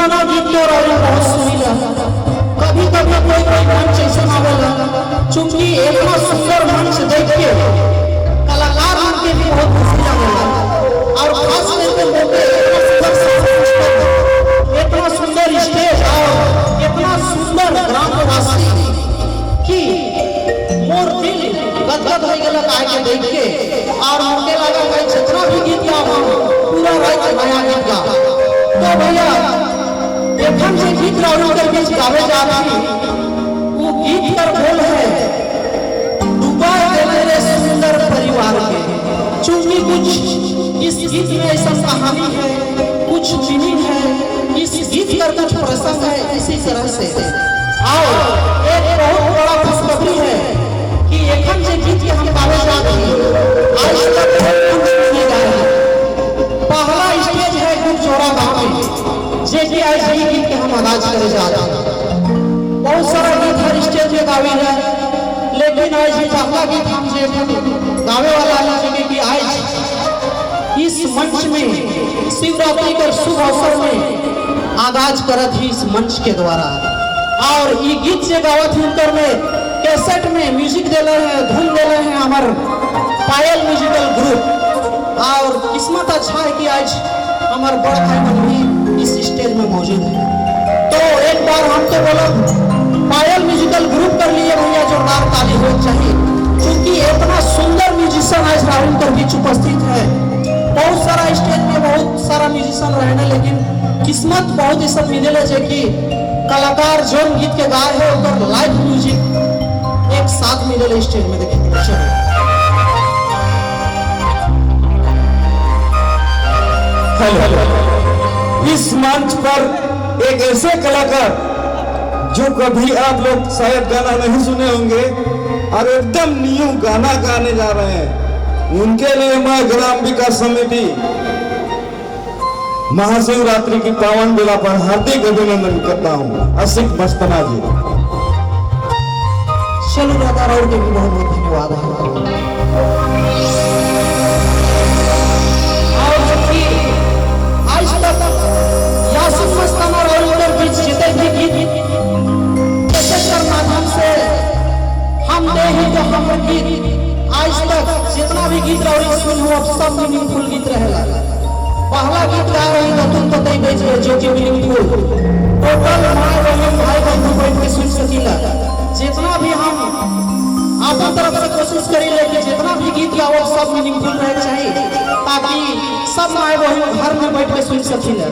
पुराना गीत तो और बहुत सुनीला। कभी कभी कोई कोई मंच ऐसा आवेला, चूंकि इतना सुंदर मंच देख के कलाकार मन के भी बहुत खुशी लागेला और खास करके मोके इतना सुंदर मंच पर, इतना सुंदर स्टेज और इतना सुंदर ग्रामवासी कि मोर दिल गदगद हो गेला काहे के देख के और मोके लगा कि जितना भी गीत गाओ, हम पूरा रात नया गीत गा। तो भैया, एखन जे गीत राउर के बीच गावे जा रही, वो गीत कर बोल है "डूबा देले रे सुंदर परिवार के"। चूंकि कुछ इस गीत में ऐसा कहानी है, कुछ मीनिंग है, इस गीत का कुछ प्रसंग है इसी तरह से। और एक बहुत बड़ा खुशखबरी है कि एखन जे गीत के हम गावे जा रही, आज तक कोई मंच में नहीं गाए हैं। पहला स्टेज है गुपचौरा गांव में, जे कि आज ये गीत के हम आगाज करे जा रहे हैं। बहुत सारा गीत हर स्टेज में गावे है, लेकिन आज ये पहला गीत हम जे गावे वाला है, जे कि आज इस मंच में शिवरात्रि के शुभ अवसर में आगाज करत ही इस मंच के द्वारा। और ये गीत से गावत ही, उनकर में कैसेट में म्यूजिक देले हैं, धुन देले हैं हमार पायल म्यूजिकल ग्रुप। और किस्मत अच्छा है कि आज हमारे बड़ भाई मन भी इस स्टेज में मौजूद है। तो एक बार हम तो बोलो, पायल म्यूजिकल ग्रुप कर लिए भैया जोरदार ताली हो चाहिए, क्योंकि इतना सुंदर म्यूजिशियन आज राहुल कर बीच उपस्थित है। बहुत सारा स्टेज में बहुत सारा म्यूजिशियन रहने, लेकिन किस्मत बहुत ही सब मिले है कि कलाकार जोन गीत के गाए है, ओकर लाइव म्यूजिक एक साथ मिले स्टेज में देखे के। चलो। हेलो। इस मंच पर एक ऐसे कलाकार जो कभी आप लोग शायद गाना नहीं सुने होंगे और एकदम न्यू गाना गाने जा रहे हैं, उनके लिए मैं ग्राम विकास समिति महाशिवरात्रि की पावन बेला पर हार्दिक अभिनंदन करता हूं, असिक मस्ताना जी। चलो दादा, राउर के भी बहुत बहुत धन्यवाद है। और चूंकि आज तक यासिन मस्ताना राउर के बीच जितने भी गीत कैसेट कर माध्यम से हम दे ही, तो हम गीत आज तक जितना भी गीत राउर सुन हो, अब सब मीनिंगफुल गीत रहेला। पहला गीत गा रही तो तुम तो तई बेच जो कि मीनिंगफुल, टोटल माँ बहन, भाई बंधु बैठ के सुन सकीला। जितना भी हम अपन तरफ से कोशिश करी ले कि जितना भी गीत गाओ, सब मीनिंगफुल रहे चाहिए, ताकि सब माए बहन घर में बैठ के सुन सकीला।